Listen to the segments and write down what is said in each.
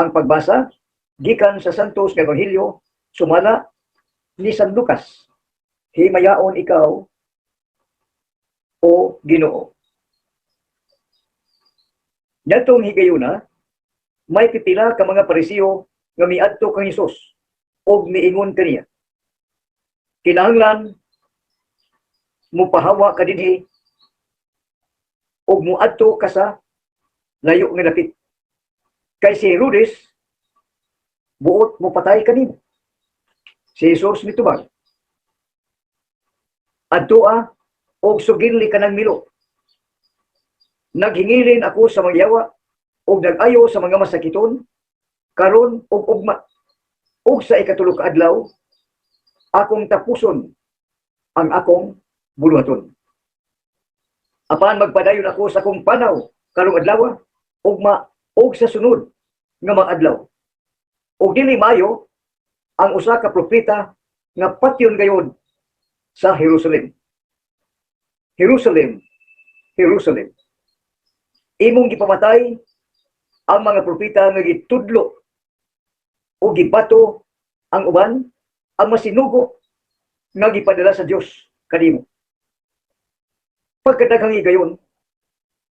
Ang pagbasa gikan sa Santos nga Ebanghelyo sumala ni San Lucas. Himayaon ikaw, o Ginoo. Niadtong higayuna, may pipila ka mga Parisiyo nga miadto kang Hesus ug miingon kaniya, "Kinahanglan mupahawa ka dinhi ug muadto ka sa layo nga dapit. Kay si Herodes buot mopatay kanimo." Si Jesus mitubag, "Adtoa og sugilli kanang milo. Naghingilin ako sa mga yawa ug nag-ayo sa mga masakiton karon ug ugma. Ug sa ikatulo ka adlaw akong tapuson ang akong buluhaton. Apan magpadayon ako sa akong panaw karong adlaw, ugma ug sa sunod nga mga adlaw. Ug dili maayo ang usa ka propeta nga patyon gayod sa Jerusalem. Jerusalem, Jerusalem. Imong gipamatay ang mga propeta nga gitudlo o gibato ang uban ang masinugo nga gipadala sa Dios kanimo. Pagkadaghang higayon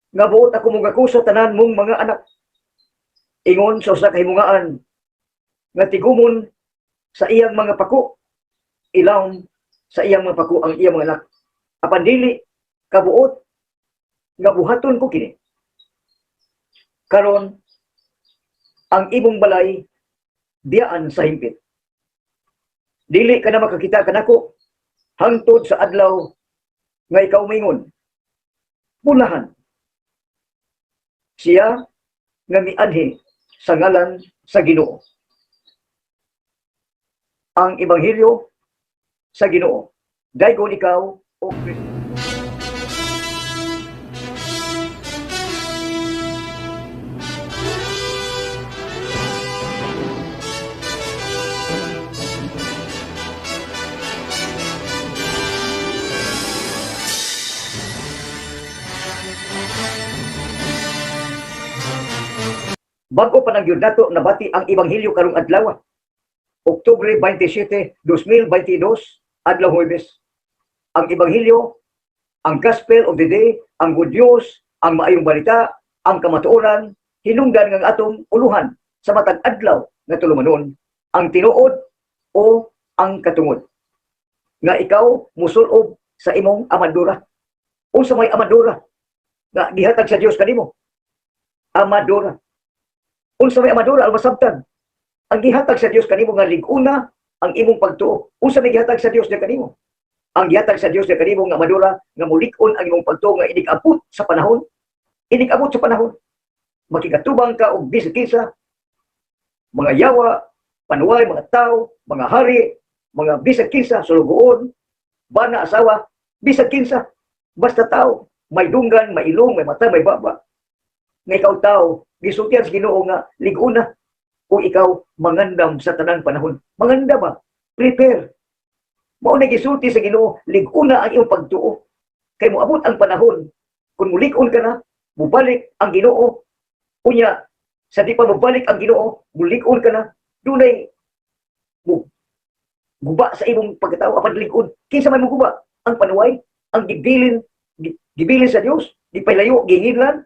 nga buot ako mogakusa tanan mong mga anak ingon sa usa ka himungaan nga tigumon sa iyang mga pako, ilawom sa iyang mga pako ang iyang mga anak. Apan dili kabuot nga buhaton ko kini. Karon ang imong balay biyaan sa himpit. Dili ka na makakita kanako hangtod sa adlaw nga ikaw mingon, 'Bulahan siya nga mianhi sa ngalan sa Ginoo.'" Ang Ebanghelyo sa Ginoo. Daygon ikaw, o Kristo. Bago pa nang gyud nato nabati ang Ebanghelyo karong adlaw, Oktubre 27, 2022, adlaw Huwebes. Ang Ebanghelyo, ang Gospel of the day, ang good news, ang maayong balita, ang kamatuoran, hinungdan ng atong uluhan sa matag adlaw nga tulumanon, ang tinuod o ang katungod. Nga ikaw musulob sa imong amadura. Unsa may amadura nga gihatag sa Dios kanimo? Amadura. Unsa may amadura ang masabtan? Ang gihatag sa Dios kanimo nga lig-una ang imong pagtuo. Unsa may gihatag sa Dios kanimo? Ang gihatag sa Dios kanimo nga amadura nga mulig-on ang imong pagtuo nga inig-abot sa panahon. Inig-abot sa panahon. Makikatubang ka og bisag kinsa, mga yawa, panuway, mga tao, mga hari, mga bisag kinsa, sulugoon, bana, asawa, bisag kinsa, basta tao, may dunggan, may ilong, may mata, may baba. Nga ikaw tao, gisultihan sa Ginoo nga lig-una kung ikaw mangandam sa tanang panahon. Mangandam ba? Prepare. Mao na gisulti sa Ginoo, lig-una ang iyong pagtuo. Kay moabot ang panahon, kung mulig-on ka na, mubalik ang Ginoo. Unya, sa di pa mubalik ang Ginoo, mulig-on ka na, dunay guba sa imong pagkatao apan lig-on. Kinsa man muguba? Ang panuway, ang gibilin, gibilin sa Dios, gipalayo, gihinlan.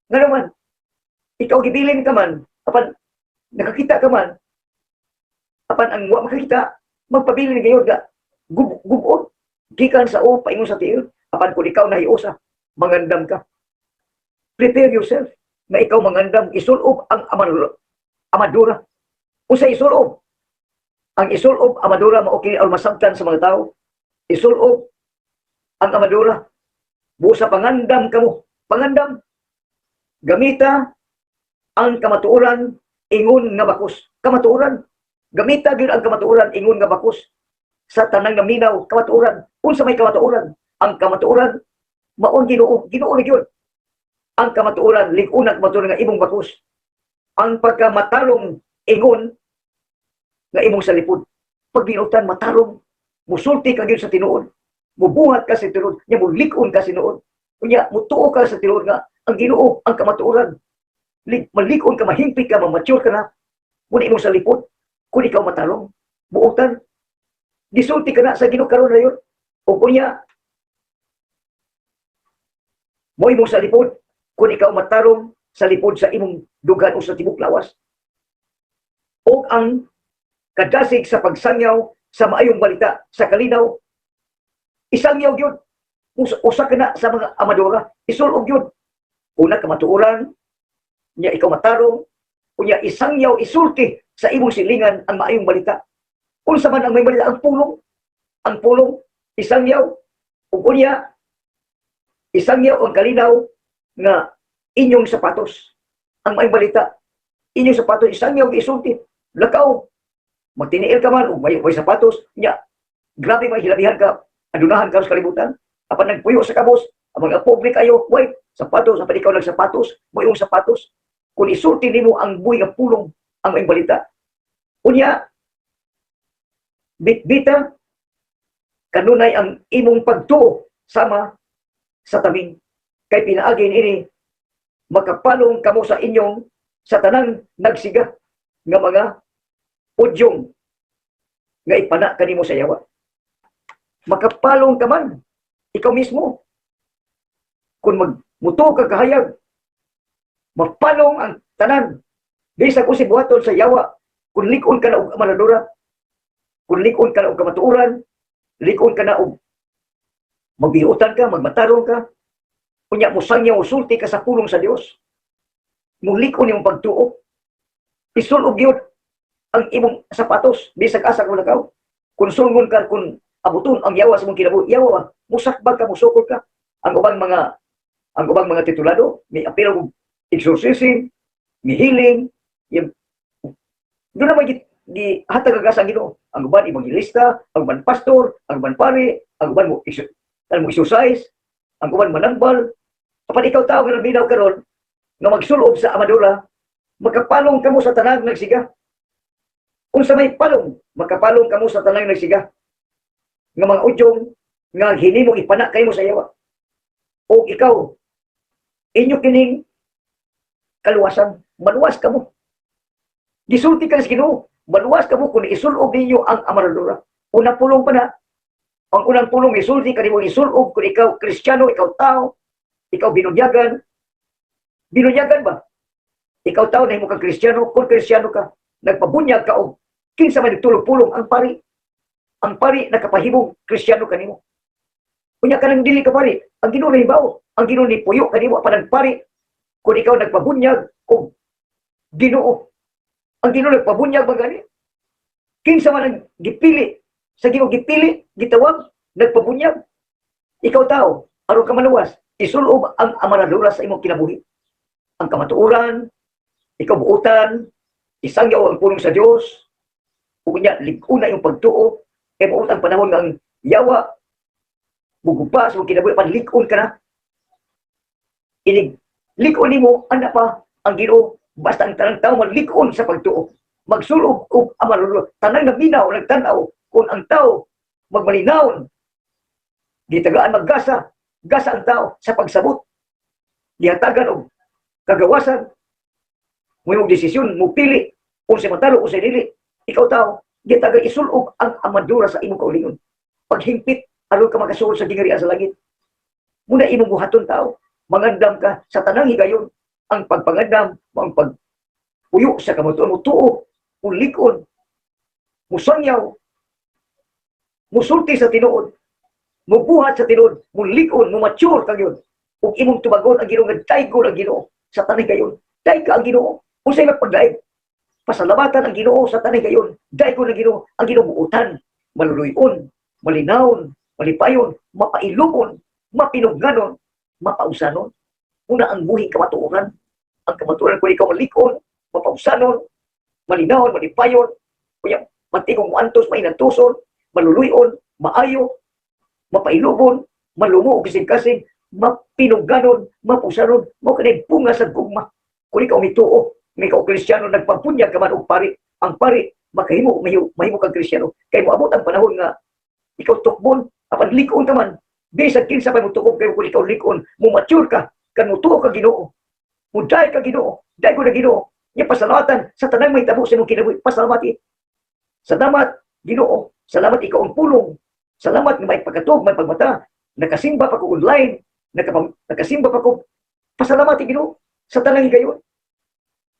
Nga naman, ikaw gibilin ka man, apan nakakita ka man, apan ang wa makakita, magpabilin gayud ga gubot, gikan sa o paingon sa tiil, apan kung ikaw nahiusa, mangandam ka. Prepare yourself nga ikaw mangandam, isulob ang amadura. Usa isulob? Ang isulob amadura mao kini ang masabtan sa mga tao. Isulob ang amadura. Busa pangandam kamo, pangandam. Gamita ang kamatuoran ingon nga bakos. Kamatuoran. Gamita gyud ang kamatuoran ingon nga bakos. Sa tanang naminaw, kamatuoran. Unsa may kamatuoran? Ang kamatuoran mao ang Ginoo, Ginoo ra gyud. Ang kamatuoran, lig-on ang kamatuoran nga imong bakos. Ang pagkamatarong ingon nga imong salipod. Pag binutan matarong, musulti ka gyud sa tinuod. Mubuhat ka sa tinuod, nya mulig-on ka sa tinuod. Unya mutuo ka sa tinuod nga ang Ginoo ang kamatuoran. Malig-on ka, mahimpit ka, ma-mature ka na. Kung imong sa lipod, kung ikaw matarong, buotan, gisulti ka na sa Ginoo karon na yun. O kunya, mo imong sa lipod, kung ikaw matarong sa lipod sa imong dughan o sa tibok lawas. O ang kadasig sa pagsangyaw sa maayong balita sa kalinaw, isangyaw gyud. Usa ka na sa mga amadora, isulog gyud. Una, kamatuoran, nya ikaw matarong, unya isangyaw, isulti sa imong silingan ang maayong balita. Unsa man ang maayong balita? Ang pulong. Ang pulong, isangyaw, ug unya, isangyaw ang kalinaw nga inyong sapatos. Ang maayong balita, inyong sapatos, isangyaw, isulti. Lakaw, magtiniil ka man, ug may sapatos, nya, grabe may hilabihan ka, adunahan ka sa kalibutan, apan nagpuyo sa kabos, ang mga pobre kayo, way, sapatos, apan ikaw nagsapatos, mo imong sapatos, kung isulti nimo ang buhi nga pulong, ang maayong balita. Unya, bitbita, kanunay ang imong pagtuo sama sa taming. Kay pinaagi ini makapalong kamo sa inyong sa tanang nagsiga nga mga udyong nga ipana kanimo sa yawa. Makapalong ka man, ikaw mismo. Kung magmuto ka kahayag, mapalong ang tanan. Bisag unsay buhaton sa yawa, kung lig-on ka na og amadura, kung lig-on ka na og kamatuoran, lig-on ka na og magbihutan ka, magmatarong ka, unya musangyaw, usulti ka sa pulong sa Dios. Mulig-on imong pagtuo. Isulob gyud ang imong sapatos, bisag asa ka lakaw. Kung sulngon ka, kung abuton ang yawa sa imong kinabuhi, yawa, musakbag ka, musukol ka. Ang ubang mga titulado, may apil og exorcism, may healing, yung, doon naman gi hatag ang ang Ginoo. Ang uban evangelista, ang uban pastor, ang uban pari, ang uban mo exercise, ang uban manambal. Apan ikaw tao nga nabinaw karon nga magsulob sa amadura, makapalong kamo sa tanang nagsiga. Unsa may palong, makapalong kamo sa tanang nagsiga nga mga udyong nga hinimong ipana kaymo sa yawa. O ikaw, inyo kining kaluwasan, maluwas kamo. Gisulti ka sa Ginoo, maluwas kamo kung isulob ninyo ang amadura. Unang pulong pa na, ang unang pulong isulti kanimo isulob kung ikaw Kristiyano, ikaw tao, ikaw binunyagan. Binunyagan ba? Ikaw tao na kang Kristiyano, kung Kristiyano ka, nagpabunyag ka og kinsa man nagtulog-pulong? Ang pari. Ang pari nakapahimong Kristiyano kanimo. Unya kanang dili ka pari, ang Ginoo ni hibaw, ang Ginoo ni puyo kanimo apan ang pari kung ikaw nagpabunyag og Ginoo. Ang Ginoo nagpabunyag man gani. Kinsa man ang gipili sa Ginoo, gipili, gitawag, nagpabunyag. Ikaw tao, aron ka maluwas, isulob ang amaradura sa imong kinabuhi. Ang kamatuoran, ikaw buutan, isangyaw ang pulong sa Dios, ug unya lig-una imong pagtuo, kay muot ang panahon nga ang yawa muguba sa imong kinabuhi pan lig-on ka na. Inig lig-on nimo ana pa ang Ginoo, basta ang tanang tao maglig-on sa pagtuo. Magsulob og amaradura. Tanang naminaw, nagtan-aw kung ang tao magmalinawon, gitagaan maggasa, gasa ang tao sa pagsabot. Gihatagan og kagawasan, mo desisyon, mo pili, unsay matarong, unsay dili. Ikaw tao, gitagan isulob ang amadura sa imong kaugalingon. Paghimpit, aron ka makasuod sa gingharian sa langit. Muna imong buhaton, tao, mangandam ka sa tanang higayon, ang pagpangandam, ang pagpuyo sa kamatuoran, mo tuo, mulig-on, musangyaw, musulti sa tinuod, mubuhat sa tinuod, mulig-on, mumature ka gyud. Ug imong tubagon ang Ginoo nga daygon ang Ginoo sa tanang higayon. Dayga ang Ginoo. Unsay magpaglaig? Pasalamatan ang Ginoo sa tanang higayon. Daygon ang Ginoo, ang Ginoo buutan, maluluyon, malinawon, malipayon, mapailumon, mapinugnanon, mapausanon. Una ang buhi kamatuoran. Ang kamatuoran kung ikaw malig-on, mapausanon, malinawon, malipayon, kunya mantingong muantos, mainantuson, maluluyon, maayo, mapailubon, malumo og kasing-kasing, mapinungganon, mapausanon, mao kanay bunga sa gugma. Kung ikaw mituo, nga ikaw Kristiyano, nagpabunyag ka man og pari, ang pari makahimo mahimo, mahimo kang Kristiyano. Kay moabot ang panahon nga ikaw tukbon, apan lig-on ka man, bisag kinsa pa mo tukob kayo kung ikaw lig-on, mo mature ka, kan mo tuo ka Ginoo, mo dayeg ka Ginoo. Dahil ko na Ginoo. Nya pasalamatan sa tanang mahitabo sa imong kinabuhi. Pasalamati. Salamat, Ginoo. Salamat, ikaw ang pulong. Salamat nga may pagkatug, may pagmata. Nakasimba pa ko online. Nakasimba pa ko. Pasalamati, Ginoo, sa tanang higayon.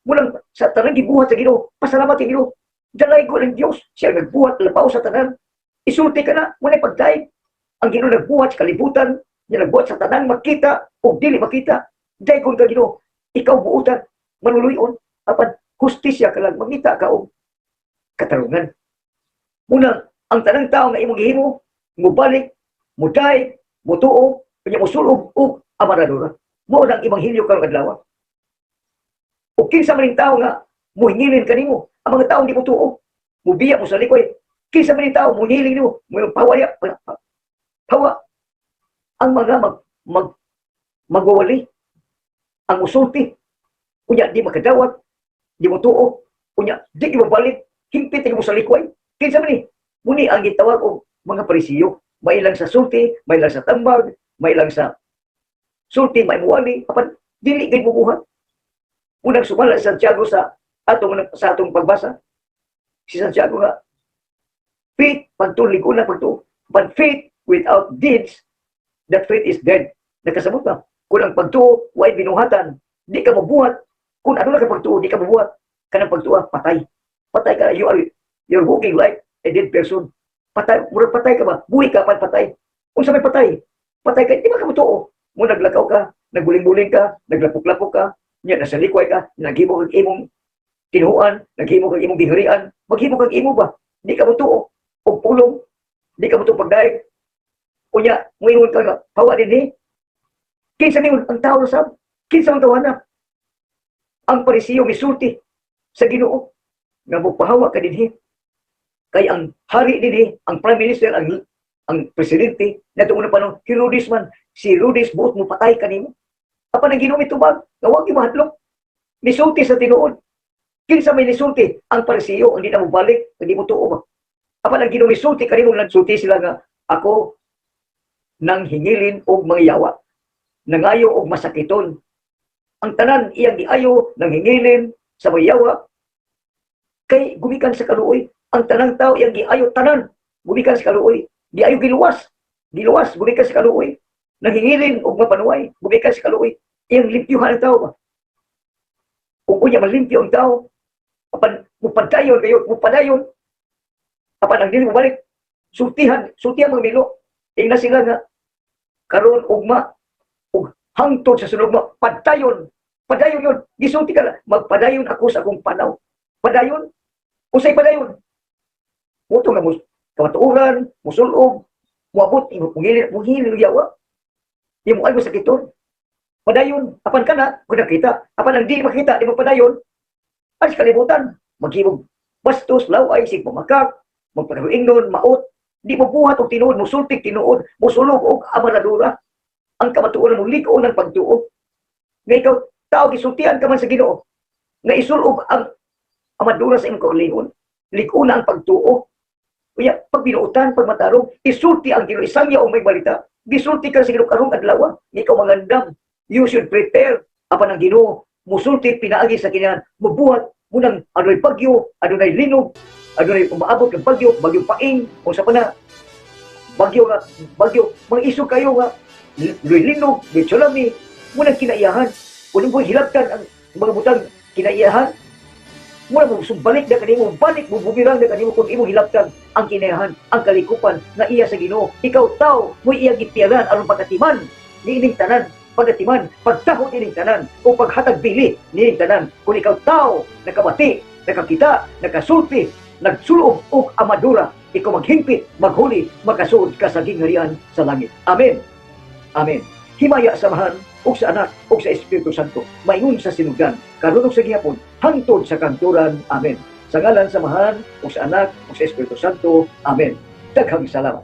Mulang sa tanang gibuhat sa Ginoo. Pasalamati, Ginoo. Dalay ko ng Dios. Siya ang nagbuhat labaw sa tanan. Isulti ka na, muna pagdaig. Ang Ginoo nagbuhat sa kalibutan, niya nagbuhat sa tanang makita o dili makita. Daygon ka, Ginoo. Ikaw buutan, manuluyon, apan hustisya ka lang, mangita ka og katarungan. Muna, ang tanang tao nga imong gihimo, mubalik, mudaig, mutuo, kanya musulob og amaradura. Mao nang ebanghelyo karong adlaw. O kinsa man ning tao nga muhingilin kanimo, ang mga taong di mo tuo, mubiya mo sa likoy, kinsa man ning tao muhiling nimo, mo pawa ya, pawa. Ang mga magwawali, ang musulti, unya di makadawat, di mo tuo, unya di mo balik, hingpit mo sa likway. Kinsa man ni? Muni ang gitawag og mga Parisiyo. May lang sa sulti, may lang sa tambag, may lang sa sulti, may muwali, apan dili gid mo buhat. Unang sumala sa Santiago sa atong pagbasa. Si Santiago nga faith pagtulig una pagtuo. But faith without deeds, that faith is dead. Nakasabot ba? Kung ang pagtuo way binuhatan, di ka mabuhat. Kung ano na ka pagtuo, di ka mabuhat. Kanang pagtuo, patay. Patay ka, you're walking like a dead person. Patay, murag patay ka ba? Buhi ka pan patay. Unsa may patay? Patay ka, di ba ka motuo? Mo naglakaw ka, nagbuling-buling ka, naglapok-lapok ka, nya nasa likway ka, naghimo kag imong tinuan, naghimo kag imong giharian, maghimo kag imo ba? Di ka motuo og pulong, di ka motuo pagdaig. Unya, muingon ka nga, hawa dinhi. Kinsa ningon ang tao sab? Kinsa ang tawana? Ang Parisiyo misulti sa Ginoo nga mopahawa ka dinhi. Kay ang hari dinhi, ang prime minister, ang presidente, nato una pa no, Herodes man, si Herodes buot mo patay kanimo. Apan ang Ginoo mitubag, nga wag mahadlok. Misulti sa tinuod. Kinsa may nisulti? Ang Parisiyo, hindi na mo balik, hindi mo tuo ba? Apan ang Ginoo misulti kanimo, nagsulti sila nga ako nang hingilin og mga yawa, nangayo og masakiton. Ang tanan iyang giayo nang hingilin sa mga yawa kay gumikan sa kaluoy. Ang tanang tao iyang giayo tanan gumikan sa kaluoy. Giayo giluwas, giluwas gumikan sa kaluoy. Nang hingilin og mapanuway gumikan sa kaluoy. Iyang limpyuhan ang tao ba? Kung unya malimpyo ang tao, apan mupadayon kayo, mupadayon. Apan ang dili mobalik, sultihan, sultihan mga milo. Ingna sila nga karon ugma ug hangtod sa sulod mo, padayon, padayon yun. Gisulti ka na, magpadayon ako sa akong panaw. Padayon, usay padayon. Muto nga mo kamatuoran, musulob, muabot, mungilin, mungilin yawa. Di mo ay mo sakiton. Padayon, apan ka na, kung nakita, apan ang di makita, di mo padayon, ay sa kalibutan, maghimog bastos, laway, sig mamakak, magpakaingnon, maot, di mo buhat og tinuod, musultik tinuod, musulog og amaradura. Ang kamatuoran mo lig-on ng pagtuo. Nga ikaw, tao, gisultian ka man sa Ginoo. Nga isulob ang amadura sa imong kaugalingon. Lig-on ang pagtuo. Unya, pag binuotan, pag matarong, isulti ang Ginoo, isangya og may balita. Gisulti ka sa Ginoo karong adlaw, nga ikaw mangandam. You should prepare. Apan ang Ginoo, musulti pinaagi sa kinyan, mubuhat munang adunay bagyo, adunay linog, adunay umaabot ng bagyo, bagyo paing, o sa pana, bagyo nga, bagyo, mga isog kayo nga, linog, may tsunami, munang kinaiyahan. Kung mo hilabtan ang mga butang kinaiyahan, muna mo sumbalik na kanimo, balik mo bumirang na kanimo kung imong hilabtan ang kinaiyahan, ang kalikupan nga iya sa Ginoo. Ikaw tao, mo iya gipialan aron pagkatiman niining tanan, pagkatiman, pagtahod niining tanan, o paghatag bili niining tanan. Kung ikaw tao, nakabati, nakakita, nakasulti, nagsulob og amadura, ikaw maghingpit, maghuli, makasuod ka sa gingharian sa langit. Amen. Amen. Himaya sa Amahan, ug sa Anak, ug sa Espiritu Santo, maingon sa sinugdan, karon ug sa gihapon, hangtod sa kamatuoran. Amen. Sa ngalan sa Amahan, ug sa Anak, ug sa Espiritu Santo. Amen. Daghang salamat.